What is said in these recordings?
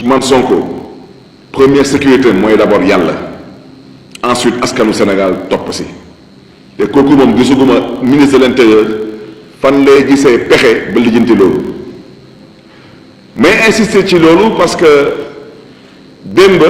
Ousmane Sonko première sécurité mooy d'abord yàlla ensuite askanu Sénégal topp si te kooku moom gisuguma ministre de l'intérieur fan lay gisee pexe ba lijjanti loolu mais insister ci loolu parce que démb.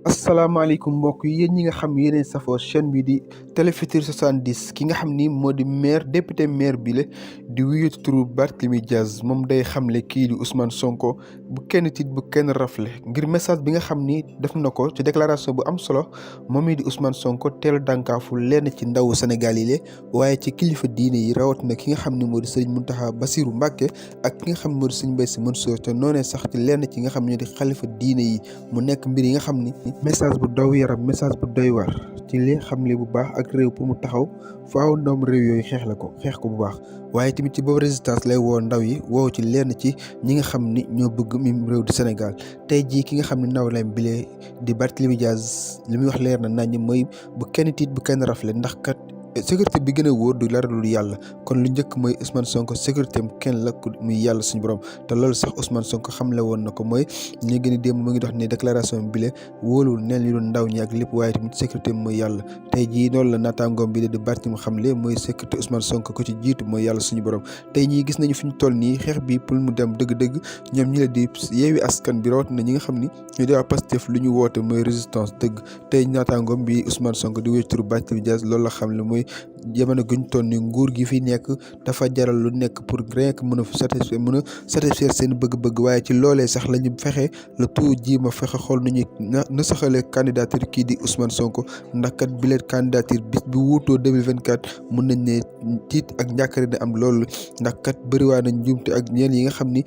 asalaamaaleykum mbokk yi yéen ñi nga xam yéeneen safoo chaîne bi di Télé Futur 70 ki nga xam ni moo di maire député maire bi la di wuyu turu Barthélémy Dias moom day xamle kii di Ousmane Sonko bu kenn tiit bu kenn rafle ngir message bi nga xam ni def na ko ci déclaration bu am solo moom mii di Ousmane Sonko teel dànkaafu lenn ci ndawu Sénégal yi la waaye ci kilifa diine yi rawatina ki nga xam ni moo di Serigne Mountakha Bassirou Mbacké ak ki nga xam ni moo di Serigne Mbaye Sy Mansour te noonee sax ci lenn ci nga xam ne di xalifa diine yi mu nekk mbir yi nga xam ni message bu daw yaram message bu doy war ci li xamle bu baax ak réew pour mu taxaw faaw ndoom réew yooyu xeex ko bu baax waaye tamit ci boobu résistance lay woo ndaw yi woo ci lenn ci ñi nga xam ni ñoo bëgg mim réew di Sénégal tey jii ki nga xam ne nawleem bile di Barthélémy Dias li muy wax leer na nañ mooy bu kenn tiit bu kenn rafle ndax kat sécurité bi gën a wóor du dara lu yàlla kon lu njëkk mooy Ousmane Sonko sécurité am kenn la ku muy yàlla suñu borom te loolu sax Ousmane Sonko xamle woon na ko mooy ñu gën a démb mu ngi dox ne déclaration bi le wóolul neen li doon ndaw ñi ak lépp waaye tamit sécurité am mooy yàlla tey jii loolu la naataangoom bi di Barthélémy xamle mooy sécurité Ousmane Sonko ko ci jiitu mooy yàlla suñu borom tey ñii gis nañu fi ñu toll nii xeex bi pour mu dem dëgg-dëgg ñoom ñi la di yeewi askan bi rawat na ñi nga xam ni ñu di waa Pastef lu ñu woote mooy résistance dëgg tey naataangoom bi Ousmane Sonko di wéy turu Barthélémy Dias loolu la xamle mooy jamono guñ toll ni nguur gi fi nekk dafa jaral lu nekk pour rien que mën a satisfaire seen bëgg-bëgg waaye ci loolee sax la ñu fexe le tout ji ma fexe xool nañu na saxalee candidature kii di Ousmane Sonko ndax kat bileet candidature bis bi wuutoo 2024 mun nañ ne tiit ak njàkkare ne am loolu ndax kat bëriwaa nañ njuumte ak ñeen yi nga xam ni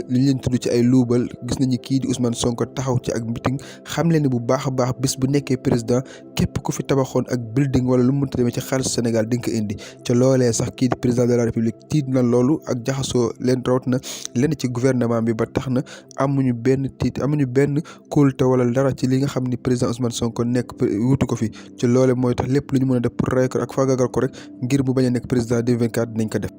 li leen tudd ci ay luubal gis nañu kii di Ousmane Sonko taxaw ci ak meeting xam leen ne bu baax a baax bis bu nekkee président képp ku fi tabaxoon ak building wala lu mu mënta demee ci xaalis Sénégal di nga ko indi ca loolee sax kii di président de la république tiit na loolu ak jaxasoo leen rawat na lenn ci gouvernement bi ba tax na amuñu benn kóolute wala dara ci li nga xam ni président Ousmane Sonko nekk wutu ko fi ca loole mooy tax lépp lu ñu mën a def pour rey ko ak faagagal ko rek ngir mu bañ a nekk président 2024 dinañ ko def.